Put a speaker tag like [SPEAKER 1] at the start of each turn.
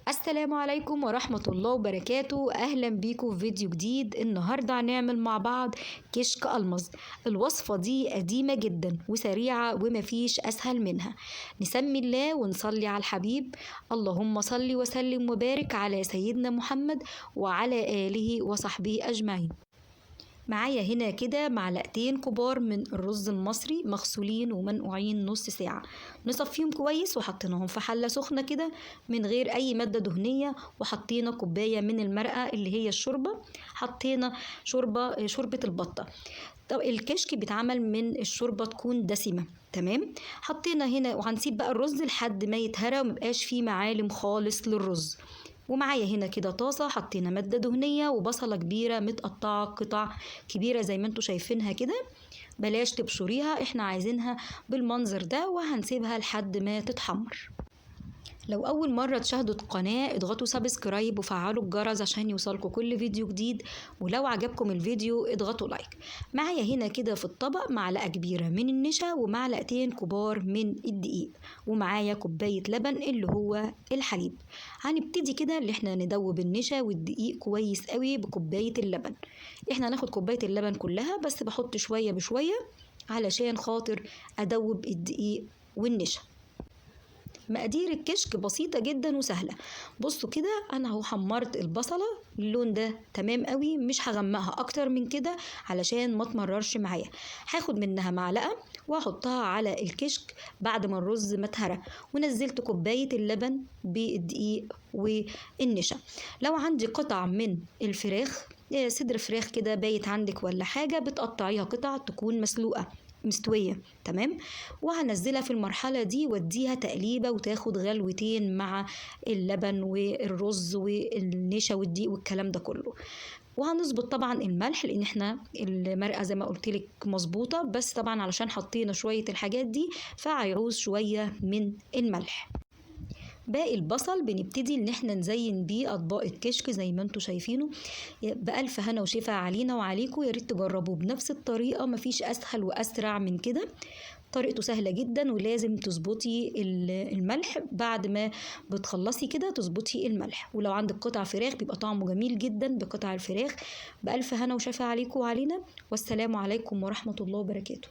[SPEAKER 1] السلام عليكم ورحمة الله وبركاته. أهلا بيكم في فيديو جديد. النهاردة هنعمل مع بعض كشك ألمظ. الوصفة دي قديمة جدا وسريعة ومفيش أسهل منها. نسمي الله ونصلي على الحبيب، اللهم صل وسلم وبارك على سيدنا محمد وعلى آله وصحبه أجمعين. معايا هنا كده معلقتين كبار من الرز المصري مغسولين ومنقوعين نص ساعة، نصفيهم كويس وحطيناهم في حلة سخنة كده من غير أي مادة دهنية، وحطينا كوباية من المرقة اللي هي الشوربة، حطينا شوربة البطة. طب الكشك بيتعمل من الشوربة تكون دسمة، تمام؟ حطينا هنا وهنسيب بقى الرز لحد ما يتهرى وميبقاش فيه معالم خالص للرز. ومعايا هنا كده طاسة حطينا مادة دهنية وبصلة كبيرة متقطعة قطع كبيرة زي ما انتوا شايفينها كده، بلاش تبشريها، احنا عايزينها بالمنظر ده، وهنسيبها لحد ما تتحمر. لو أول مرة تشاهدوا القناة اضغطوا subscribe وفعلوا الجرس عشان يوصلكوا كل فيديو جديد، ولو عجبكم الفيديو اضغطوا like. معايا هنا كده في الطبق معلقة كبيرة من النشا ومعلقتين كبار من الدقيق، ومعايا كوباية لبن اللي هو الحليب. هنبتدي كده اللي احنا ندوب النشا والدقيق كويس قوي بكوباية اللبن. احنا هناخد كوباية اللبن كلها، بس بحط شوية بشوية علشان خاطر أدوب الدقيق والنشا. مقادير الكشك بسيطة جدا وسهلة. بصوا كده انا اهو حمرت البصلة اللون ده تمام قوي، مش هغمقها اكتر من كده علشان ما تمررش معايا. هاخد منها معلقة واحطها على الكشك بعد ما الرز ما اتهرى، ونزلت كوباية اللبن بالدقيق والنشا. لو عندي قطع من الفراخ، صدر فراخ كده بايت عندك ولا حاجة، بتقطعيها قطع تكون مسلوقة مستوية، تمام؟ وهنزلها في المرحلة دي واديها تقليبة وتاخد غلوتين مع اللبن والرز والنشا والدقيق والكلام ده كله. وهنظبط طبعا الملح لان احنا المرقة زي ما قلت لك مظبوطة، بس طبعا علشان حطينا شوية الحاجات دي فهيعوز شوية من الملح. باقي البصل بنبتدي ان احنا نزين بيه اطباق الكشك زي ما انتم شايفينه. بألف هنا وشفا علينا وعليكم، يا ريت تجربوه بنفس الطريقة، مفيش اسهل واسرع من كده. طريقته سهلة جدا، ولازم تظبطي الملح بعد ما بتخلصي كده، تظبطي الملح. ولو عندك قطع فراخ بيبقى طعمه جميل جدا بقطع الفراخ. بألف هنا وشفا عليكم وعلينا، والسلام عليكم ورحمة الله وبركاته.